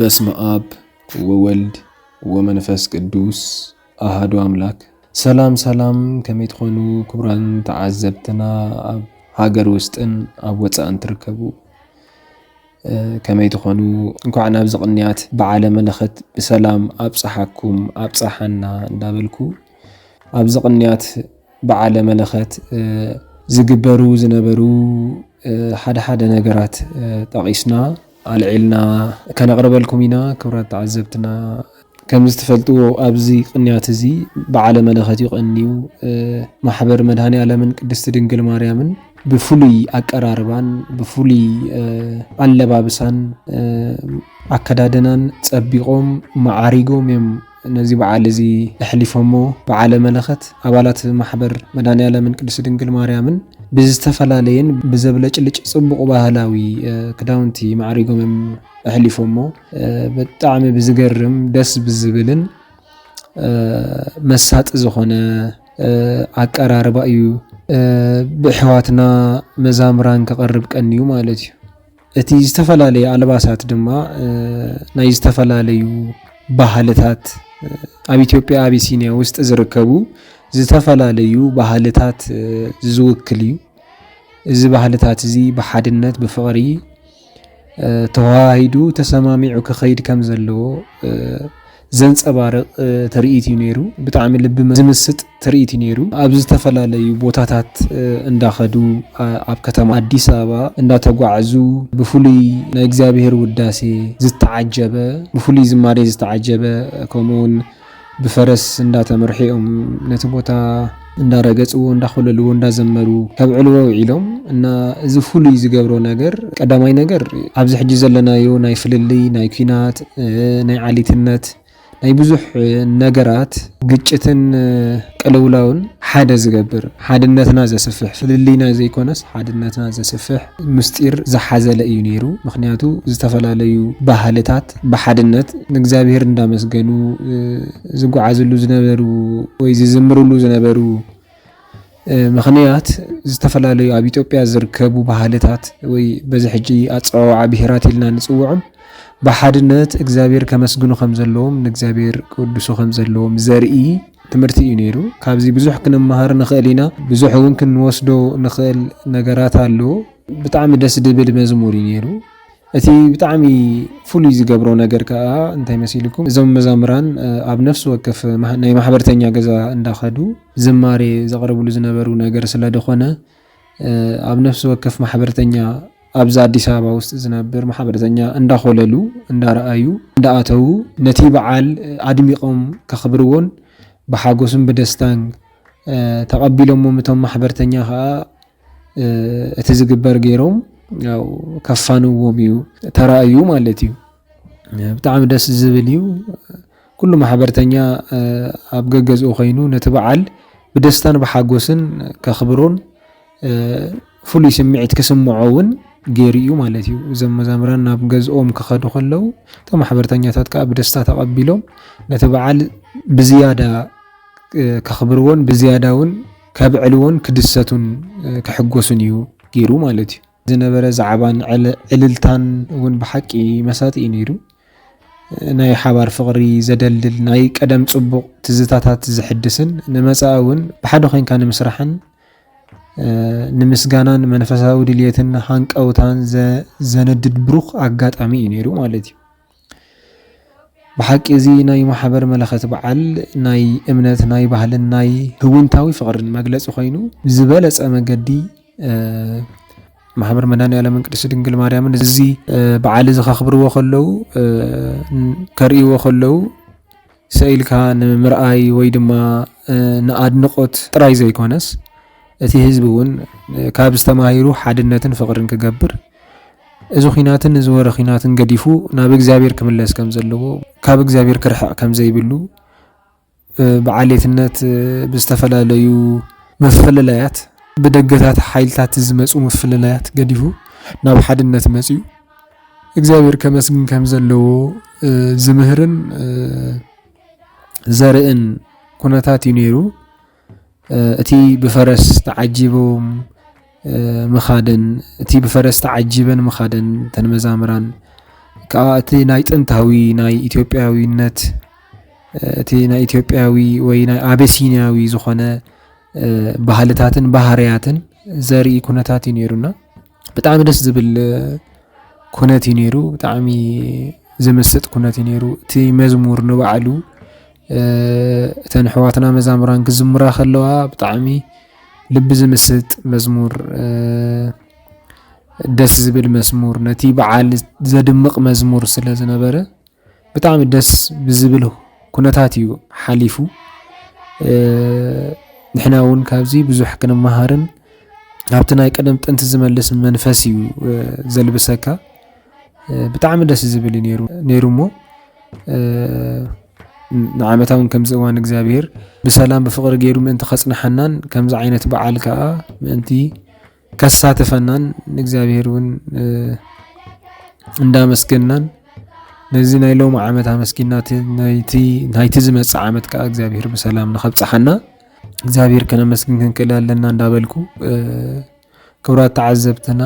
በስመ ኣብ ወወልድ ወመንፈስ ቅዱስ ኣሃዱ ኣምላክ። ሰላም ሰላም፣ ከመይ ትኾኑ ክቡራን ተዓዘብትና፣ ኣብ ሃገር ውስጥን ኣብ ወፃእን ትርከቡ? እ፣ ከመይ ትኾኑ? እንኳዕ ናብዚ ቅንያት በዓለ መለኸት ብሰላም ኣብፀሓኩም ኣብፀሓና እንዳበልኩ፣ ኣብዚ ቅንያት በዓለ መለኸት እ፣ ዝግበሩ ዝነበሩ እ፣ ሓደ ሓደ ነገራት እ፣ ጠቒስና ኣልዒልና ከነቕርበልኩም ኢና። ክቡራት ተዓዘብትና፣ ከምዚ ትፈልጥዎ ኣብዚ ቅንያት እዚ በዓለ መለኸት ይቐንዩ። እ፣ ማሕበር መድኃኔ ዓለምን ቅድስት ድንግል ማርያምን ብፍሉይ ኣቀራርባን ብፍሉይ እ፣ ኣለባብሳን እ፣ ኣከዳድናን ጸቢቖም መዓሪጎም እዮም ነዚ በዓል እዚ ኣሕሊፎሞ። በዓለ መለኸት ኣባላት ማሕበር መድኃኔ ዓለምን ቅድስት ድንግል ማርያምን ብዝተፈላለየን ብዘብለጭልጭ ጽቡቕ ባህላዊ እ፣ ክዳውንቲ መዓሪጎም እዮም ኣሕሊፎሞ። እ፣ ብጣዕሚ ብዝገርም ደስ ብዝብልን እ፣ መሳጢ ዝኾነ እ፣ ኣቀራርባ እዩ እ፣ ብኣሕዋትና መዛምራን ክቐርብ ቀንዩ ማለት እዩ። እቲ ዝተፈላለየ ኣልባሳት ድማ እ፣ ናይ ዝተፈላለዩ ባህልታት እ፣ ኣብ ኢትዮጵያ ኣቢሲንያ ውስጥ ዝርከቡ ዝተፈላለዩ ባህልታት እ፣ ዝውክል እዩ። እዚ ባህልታት እዚ ብሓድነት ብፍቕሪ እ፣ ተዋሃሂዱ ተሰማሚዑ ክኸይድ ከም ዘለዎ እ፣ ዘንጸባርቕ እ፣ ትርኢት እዩ ነይሩ። ብጣዕሚ ልቢ ዝምስጥ ትርኢት እዩ ነይሩ። ኣብ ዝተፈላለዩ ቦታታት እ፣ እንዳኸዱ ኣ- ኣብ ከተማ ኣዲስ ኣበባ እንዳተጓዕዙ ብፍሉይ ናይ እግዚኣብሔር ውዳሴ ዝተዓጀበ፣ ብፍሉይ ዝማሬ ዝተዓጀበ፣ ከምኡውን ብፈረስ እንዳተመርሑ እዮም ነቲ ቦታ እንዳረገፅዎ፣ እንዳኮለልዎ፣ እንዳዘመሩ ከብዕልዎ ውዒሎም። እና እዚ ፍሉይ ዝገብሮ ነገር፣ ቀዳማይ ነገር ኣብዚ ሕጂ ዘለናዮ ናይ ፍልልይ፣ ናይ ኲናት፣ እ፣ ናይ ዓሊትነት፣ ናይ ብዙሕ ነገራት ግጭትን እ፣ ቅልውላውን ሓደ ዝገብር፣ ሓድነትና ዘስፍሕ፣ ፍልልይና ዘይኮነስ ሓድነትና ዘስፍሕ ምስጢር ዝሓዘለ እዩ ነይሩ። ምኽንያቱ ዝተፈላለዩ ባህልታት ብሓድነት ንእግዚኣብሔር እንዳመስገኑ እ፣ ዝጓዓዝሉ ዝነበሩ ወይ ዝዝምርሉ ዝነበሩ እ፣ ምኽንያት፣ ዝተፈላለዩ ኣብ ኢትዮጵያ ዝርከቡ ባህልታት ወይ በዚ ሕጂ ኣጸዋውዓ ብሄራት ኢልና ንጽውዖም ብሓድነት እግዚኣብሔር ከመስግኑ ከም ዘለዎም፣ ንእግዚኣብሔር ክውድሱ ከም ዘለዎም ዘርኢ ትምህርቲ እዩ ነይሩ። ካብዚ ብዙሕ ክንመሃር ንኽእል ኢና። ብዙሕ እውን ክንወስዶ ንኽእል ነገራት ኣሎ። ብጣዕሚ ደስ ድብል መዝሙር እዩ ነይሩ። እቲ ብጣዕሚ ፍሉይ ዝገብሮ ነገር ከኣ እንታይ መሲልኩም? እዞም መዛምራን እ፣ ኣብ ነፍሲ ወከፍ ማህ- ናይ ማሕበርተኛ ገዛ እንዳኸዱ ዝማሬ ዘቕርብሉ ዝነበሩ ነገር ስለ ዝኾነ እ፣ ኣብ ነፍሲ ወከፍ ማሕበርተኛ ኣብዚ ኣዲስ ኣበባ ውስጥ ዝነብር ማሕበርተኛ እንዳኾለሉ እንዳረኣዩ እንዳኣተዉ ነቲ በዓል እ፣ ኣድሚቖም ከኽብርዎን ብሓጎስን ብደስታን እ፣ ተቐቢሎሞም። እቶም ማሕበርተኛ ከኣ እ፣ እቲ ዝግበር ገይሮም ያው ከፋንዎም እዩ ተራእዩ ማለት እዩ። ብጣዕሚ ደስ ዝብል እዩ። ኩሉ ማሕበርተኛ እ፣ ኣብ ገገዝኡ ኮይኑ ነቲ በዓል ብደስታን ብሓጎስን ከኽብሮን እ፣ ፍሉይ ስምዒት ክስምዖ እውን ገይሩ እዩ ማለት እዩ። እዞም መዛምራን ናብ ገዝኦም ክኸዱ ከለዉ እቶም ማሕበርተኛታት ከዓ ብደስታ ተቐቢሎም ነቲ በዓል ብዝያዳ እ፣ ከኽብርዎን ብዝያዳ እውን ከብዕልዎን ክድሰቱን እ፣ ክሕጎሱን እዩ ገይሩ ማለት እዩ። ዝነበረ ዛዕባን ዕል- ዕልልታን እውን ብሓቂ መሳጢ እዩ ነይሩ። ናይ ሓባር ፍቕሪ ዘደልድል፣ ናይ ቀደም ጽቡቕ ትዝታታት ዝሕድስን ንመጻኢ እውን ብሓደ ኮይንካ ንምስራሕን እ፣ ንምስጋናን መንፈሳዊ ድልየትን ሃንቀውታን ዘ- ዘነድድ ብሩኽ ኣጋጣሚ እዩ ነይሩ ማለት እዩ። ብሓቂ እዚ ናይ ማሕበር መለኸት በዓል ናይ እምነት፣ ናይ ባህልን ናይ ህውንታዊ ፍቕርን መግለጺ ኮይኑ ብዝበለጸ መገዲ እ፣ ማሕበር መድኃኔ ዓለምን ቅድስት ድንግል ማርያምን እዚ እ፣ በዓል እዚ ከኽብርዎ ከለዉ እ፣ ን- ከርእይዎ ከለዉ ሰኢልካ ንምርኣይ ወይ ድማ እ፣ ንኣድንቖት ጥራይ ዘይኮነስ እቲ ህዝቢ እውን እ፣ ካብ ዝተማሂሩ ሓድነትን ፍቕርን ክገብር እዚ ኹናትን እዚ ወረ ኹናትን ገዲፉ ናብ እግዚኣብሔር ክምለስ ከም ዘለዎ ካብ እግዚኣብሔር ክርሕቕ ከም ዘይብሉ እ፣ ብዓሌትነት እ፣ ብዝተፈላለዩ ምፍልላያት ብደገታት ሓይልታት ዝመፁ ምፍልላያት ገዲፉ ናብ ሓድነት መፅዩ እግዚኣብሔር ከመስግን ከም ዘለዎ እ፣ ዝምህርን እ፣ ዘርእን ኩነታት እዩ ነይሩ። እ፣ እቲ ብፈረስ ተዓጂቦም እ፣ ምኻደን እቲ ብፈረስ ተዓጂበን ምኻደን እተን መዛምራን ከዓ እቲ ናይ ጥንታዊ ናይ ኢትዮጵያዊነት፣ እቲ ናይ ኢትዮጵያዊ ወይ ናይ ኣበሲንያዊ ዝኾነ ባህልታትን ባህርያትን ዘርኢ ኩነታት እዩ ነይሩና። ብጣዕሚ ደስ ዝብል ኩነት እዩ ነይሩ። ብጣዕሚ ዝምስጥ ኩነት እዩ ነይሩ። እቲ መዝሙር ንባዕሉ እተን ኣሕዋትና መዛምራን ክዝምራ ከለዋ ብጣዕሚ ልቢ ዝምስጥ መዝሙር፣ ደስ ዝብል መዝሙር፣ ነቲ በዓል ዘድምቕ መዝሙር ስለ ዝነበረ ብጣዕሚ ደስ ብዝብል ኩነታት እዩ ሓሊፉ። ንሕና እውን ካብዚ ብዙሕ ክንመሃርን ኣብቲ ናይ ቀደም ጥንቲ ዝመልስ መንፈስ እዩ ዘልብሰካ። ብጣዕሚ ደስ ዝብል እዩ ነይሩ እሞ ንዓመታ እውን ከምዚ እዋን እግዚኣብሔር ብሰላም ብፍቕሪ ገይሩ ምእንቲ ከጽንሓናን ከምዚ ዓይነት በዓል ከዓ ምእንቲ ከሳትፈናን ንእግዚኣብሔር እውን እንዳመስገናን ነዚ ናይ ሎም ዓመት ኣመስጊና ናይቲ ዝመጽእ ዓመት ከዓ እግዚኣብሔር ብሰላም ንኸብጽሓና እግዚኣብሔር ከነመስግን ክንክእል ኣለና እንዳበልኩ ክብራት ተዓዘብትና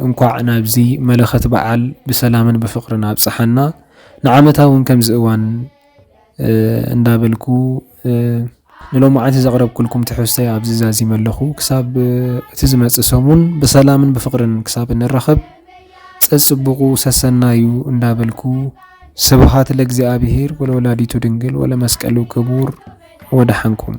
እንኳዕ ናብዚ መለኸት በዓል ብሰላምን ብፍቕርን ኣብጽሓና። ንዓመታ እውን ከምዚ እዋን እንዳበልኩ ንሎማዓንቲ ዘቕረብኩልኩም ትሕዝቶይ ኣብዚ ዛዚመ ኣለኹ። ክሳብ እቲ ዝመጽእ ሰሙን ብሰላምን ብፍቕርን ክሳብ እንራኸብ ጸጽብቑ ሰሰናዩ እንዳበልኩ ስብሃት ለእግዚኣብሔር ወለወላዲቱ ድንግል ወለመስቀሉ ክቡር። ወደሓንኩም።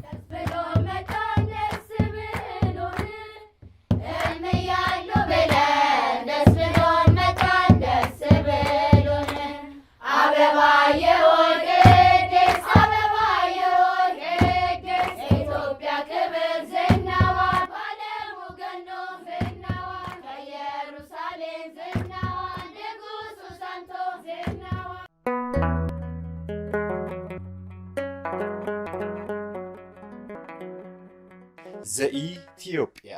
ዘኢትዮጵያ።